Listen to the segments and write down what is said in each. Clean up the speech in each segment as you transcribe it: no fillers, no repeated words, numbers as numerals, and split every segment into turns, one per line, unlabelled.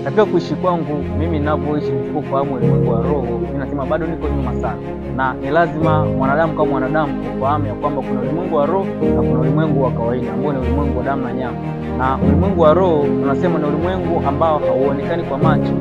Katika kuishi kwangu mimi ninavyoishi, nisipofahamu ulimwengu wa roho, mimi nasema bado niko nyuma sana, na ni lazima mwanadamu kama mwanadamu ufahamu ya kwamba kuna ulimwengu wa roho na kuna ulimwengu wa kawaida ambao ni ulimwengu wa damu na nyama. Na ulimwengu wa roho tunasema ni ulimwengu ambao hauonekani kwa macho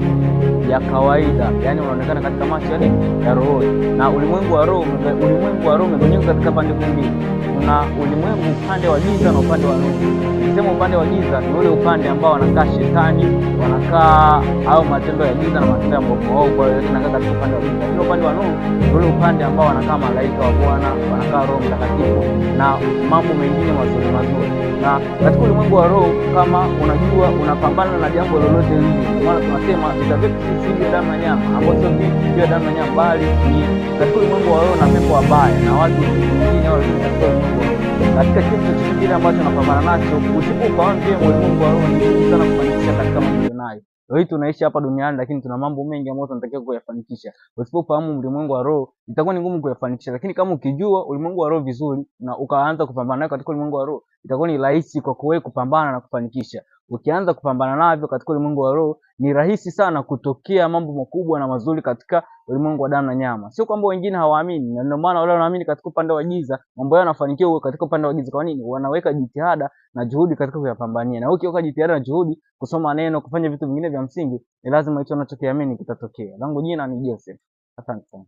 ya kawaida, yani unaonekana katika macho yani ya roho. Na ulimwengu wa roho, ulimwengu wa roho umegawanyika katika pande kuu mbili. Kuna ulimwengu upande wa giza na upande wa nuru. Nikisema upande wa giza ni ule upande ambao wanakaa shetani, wanakaa au matendo ya giza na matendo ya maovu wao, kwa hiyo tunakaa katika upande wa giza. Lakini upande wa nuru ni ule upande ambao wanakaa malaika wa Bwana, wanakaa Roho Mtakatifu na mambo mengine mazuri mazuri. Na katika ulimwengu wa roho, kama unajua unapambana na jambo lolote lile, maana tunasema vita vyetu sisi si vya damu na nyama, ambao sio vya damu na nyama, bali ni katika ulimwengu wa roho na pepo wabaya na watu wengine wale katika ulimwengu wa roho. Katika kitu chochote kile ambacho unapambana nacho, usipofahamu vyema ulimwengu wa roho, ni ngumu sana kufanikisha katika mambo unayo. Leo hii tunaishi hapa duniani, lakini tuna mambo mengi ambayo tunatakiwa kuyafanikisha. Usipofahamu ulimwengu wa roho, itakuwa ni ngumu kuyafanikisha. Lakini kama ukijua ulimwengu wa roho vizuri na ukaanza kupambana nayo katika ulimwengu wa roho, itakuwa ni rahisi kwako wewe kupambana na kufanikisha. Ukianza kupambana navyo katika ulimwengu wa roho, ni rahisi sana kutokea mambo makubwa na mazuri katika ulimwengu wa damu na nyama. Sio kwamba wengine hawaamini, na ndio maana wale wanaamini katika upande wa giza, mambo yao yanafanikiwa katika upande wa giza. Kwa nini? Wanaweka jitihada na juhudi katika kuyapambania. Na wewe ukiweka jitihada na juhudi kusoma neno, kufanya vitu vingine vya msingi, ni lazima hicho unachokiamini kitatokea. Langu jina ni Joseph. Asante sana.